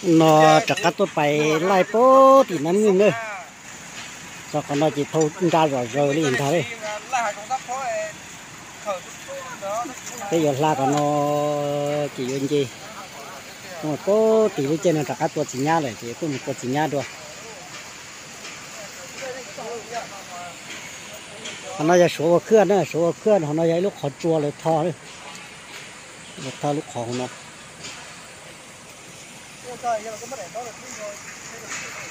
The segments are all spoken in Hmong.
No rov qab tuaj pais laij pem tim no me na. Txog qhov no ces thau nra zom zaws li ntag li. Peb yuav hla qhov no ces yuav nce pem tim lub caij no rov qab tua txiv nyab lawm ces tuaj mus tua txiv nyab dua. Qhov no yog Suav Ua Khwj na, Suav Ua Khwj, qhov no yog ib lub qhov tsua lawv tho, lawv tho lub qhov no.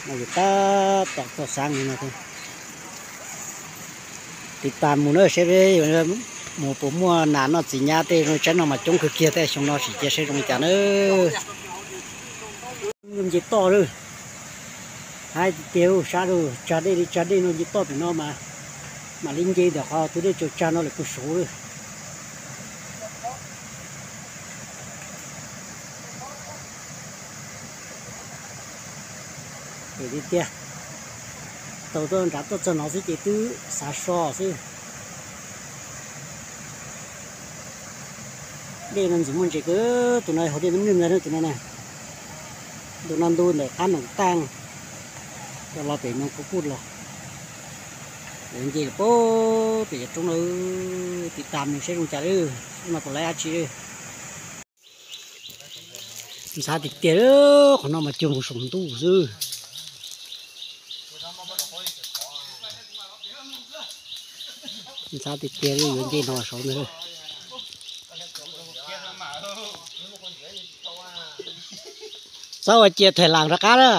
No yog tab tom txog xab li no. Tiv tas mus na seb mus puas muaj nas noj txiv nyab tej zoo tsaib no mas coob kawg kiag tej xyoo no sim cia seb zoo li cas na. Nce toj lawm, hais tiag tiag sab lawm, tsag dej li tsag dej no nce toj pem no mas mam li nce ntawm qhov tus dej tsaus tsag no lawm puag saud lawm. Tiag tiag, tau tuaj nram tuaj txog no xwb ces twb xav so xwb. Dej no ntxim muaj ntses kawg, tus no hauv dej me me ntag tus no na. Tus no ntu ntawm qab noom taaj, los pem no kuj kuj los. Lawv nce pem cov roob no, tiv tas mus seb zoo cas lawm, seb no puas laib dab tsi. Ntxhab tiag tiag, qhov no mas cuag mus saum ntuj xwb. Ntxhab tiag tiag li, yuav nce no saud ntag. Txhob ua cia thaiv las rov qab na.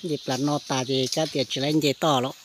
Nce plas no tas ces kab tias tsis laib nce toj lawm.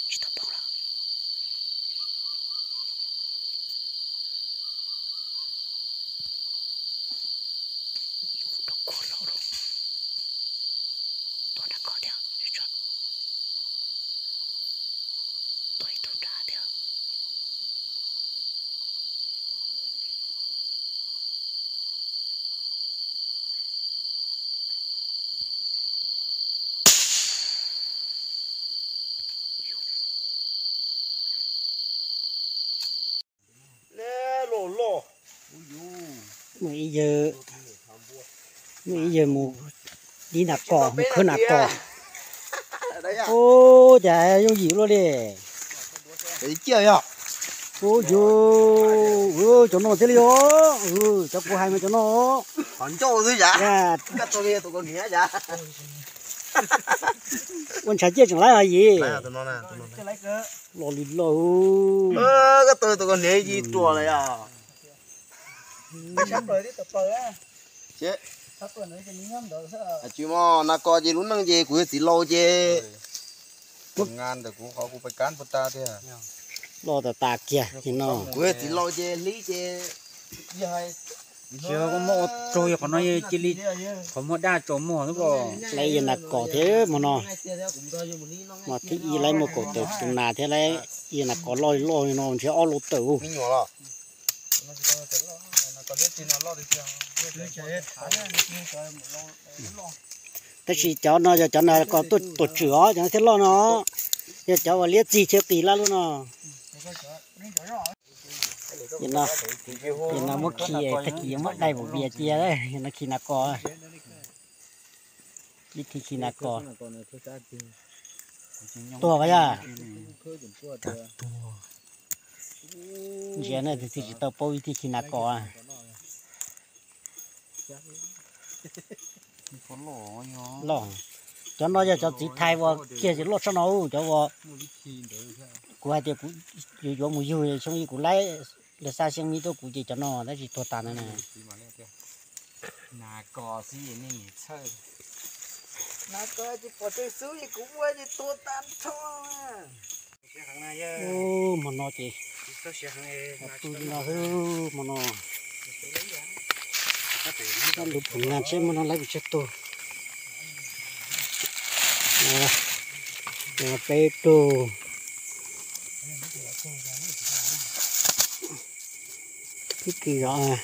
Tsis tau poob los. Rau kua los lawm. Tua nram ko thiab. Tua ib tug nrad thiab. Muaj ib yawg, muaj ib yawg mus dib nas kos, mus khawb nas kos. Ub, cas yooj yim luaj li. Ub, yus, cov no thiaj li os, cov kuv hais mas cov no. Ua ntshav ciaj tseem laib os yim. Los li los. Tsis muaj nas kos ces lub neej ces kuv yog txiv laus ces. Los tas tas kiag ces no. Kuv yog txiv laus ces hlib ces. Tsis muaj ua raug qhov no cia li, qhov muag daj tsaus muag xwb. Lawv yog nas kos thiab hmo no. Hmo thib ib lawv muaj kaum tawm tus nas thiab lawv yog nas kos loj loj no ntshe ob lub tawm. Tab sis cov no yog cov nas kos tuaj tuam tswm os, cov no thiaj loj no. Yog cov uas liab txig chaw qis laj lub no. Yog no muab khi, tag kis yuav muab dai vum vias cia, yog no khi nas kos. Ib thij khi nas kos. Tuag yog. Ntsia na, tus txiv tsis tau paub ib thij khi nas kos. Loj. Cov no yog cov txiv thais uas kiag loj tshaj no, cov uas kuv hais tias kuv yuav mus yug xyoo ib kuv laib lawv xa xyoo mi tuaj kuv ces cov no tab sis tuag tas ntawd na. Nas kos xwb nej niam txhawj. Nas kos tsis pom tseg xwb kuv ua ces tuag tag nrho. Hmo no ces pw li no xwb hmo no. Lub pum nas tsheb hmo no lawv pes tsawg tug? Peb tug. Ib kis zov.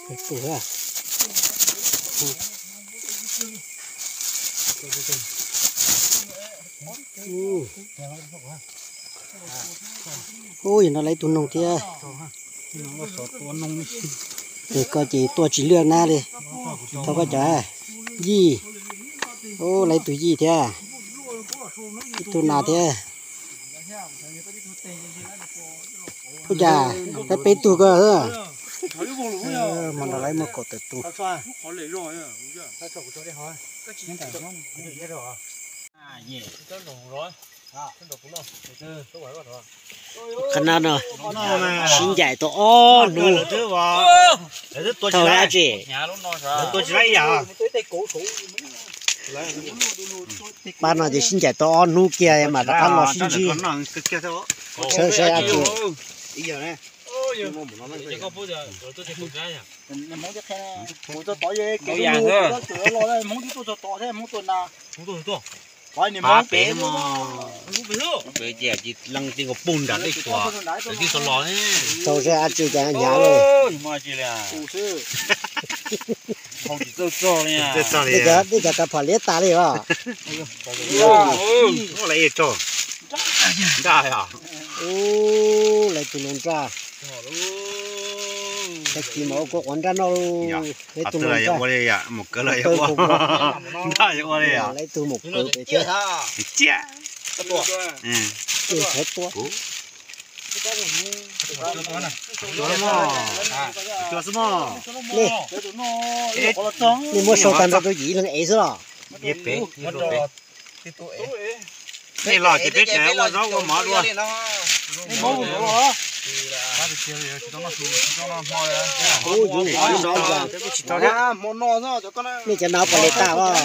Peb tug. Ub, yog no lawv ib tug noog thiab. Ces koj ces tuaj tsis lwj nab li. Thov koj cov yij. Ub, lawv ib tug yij thiab. Ib tug nas thiab. Ub, cas peb peb tug ko. Hmo no lawv muaj kaum tawm tus. Qhov no no, sib ncaim tau ob hnub. Thaum dab tsi? Pab no ces sib ncaim tau ob hnub kiag mam rov qab los sib ntsib. Saib saib dab tsi. Pab pem no, pem ces leej twg nkaus pug nram dej tshuav, twb tau los. Tau saib dab tsi cas hnyav li. Dej cov kav phom liab tas li os. Ub, lawv tus hluas nraj. Tag kis mas ua kua quav nraj noj lauj. Lawv tus hluas nraj. Lawv tus maum kawv pem thiab. Tus sawv tua. Nej muab sau tag nrho rau yim leeg ev xwb los? Nej los ces peb tseem ua zaub ua mov dua. Ub, yuav nim tsis zov ntag. Nej cov no puas li tag os?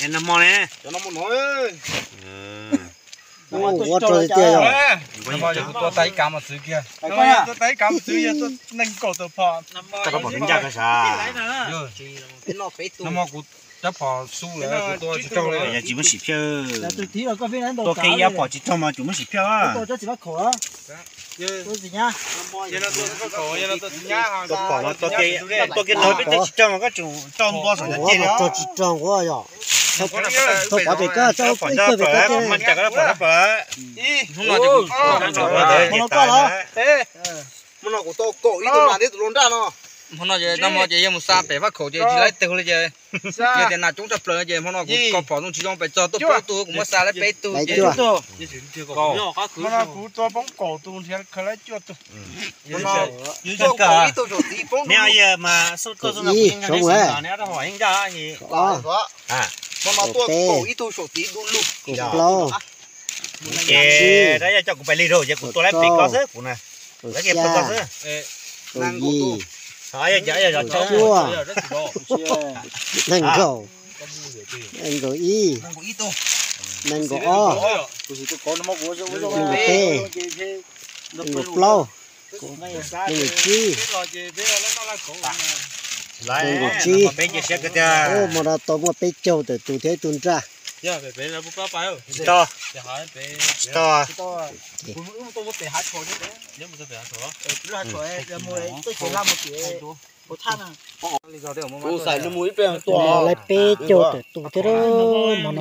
Es nag hmo ne? Ua rog tiag tiag yog. Tua tag ib kav mas txwv kiag. Tua tag ib kav mas txwv yog nees nkaum tawm phom. Koj rab phom twb ncaj koj sav. Nag hmo kuv rab phom xub lawm kuv tua tsis raug li. Yog tsis muab sim phiaj. Tua kev ib rab phom tsis raug mas tsis muab sim phiaj. Tua phom mas tua kev, tua kev no peb tua tsis raug mas koj tseem tau npo saum cov ceg li. Tsis raug yog. Thov pov pem koj, rab phom ncaj plaws, kuv mas ncaj koj rab phom ncaj plaws. Hmo no kuv tau kaum ib tug nas thiab tus hluas nraj no. Hmo no ces nag hmo ces yog mus xa pem Vaj Khaum ces tsis laib tug li ces, ces tias nas coob tshaj plaws ces hmo no kuv kaum phom zoo tsis zoo pes txog tuaj poob tug kuv muab xa laib peb tug ces. Hmo no kuv tua poob kaum tus nrhiav khaws laib cuaj tug. Hmo no tuaj kaum ib tug saum txiv poob dub lug. Hmo no tuaj kaum ib tug saum txiv dub lug. Ces yog coj kuv pais lig rau ces kuv tua laib pem koj xwb kuv na. Laib kiag pem koj xwb. Nees nkaum tus. Cuaj, nees nkaum, nees nkaum ib, nees nkaum ob, nees nkaum peb, nees nkaum plaub, nees nkaum tsib, nees nkaum tsib. Ub, hmo no tau muaj peb caug tawm tus thiab ib tug nraj. Tsis tau, tsis tau. Laib peb caug tawm tus thiab hmo no.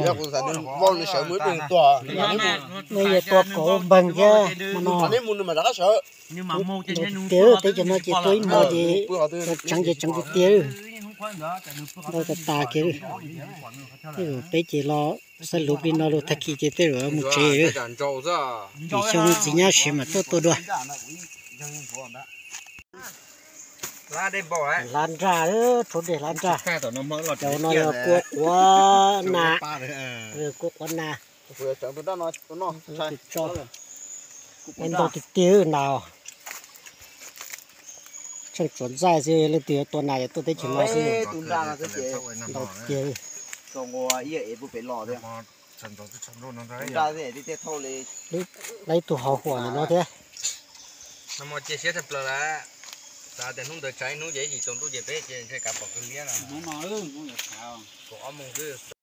Nej yuav tua kauv npeeg thiab hmo no. Tiag, teb chaws no ces tua ib hmo ces tseev ces tseev tiag tiag. Ntau tas tas kiag. Peb ces los xab luv plig no lug tag kis ces tej zaum mus tsev. Tim xyoo txiv nyab siav mas tuaj tua dua. Hlab nraj, tshuav dej hlab nraj. Cov no yog kua quav nas, kua quav nas. Ntau tiag tiag nas. Tseem tsuav ntxaij xwb, leej twg yuav tua nas yuav tuaj teb chaws no xwb. Ntau tiag. Lawv ib tug hauv huam ntawm no thiab. Cia siab tshaj plaws lawm. Xav tias hnub ntawd tshav ib hnub ces ib yim tsaus ntuj ces peb ces ntshe kav pom kawg liab no. Kaum ob moos xwb.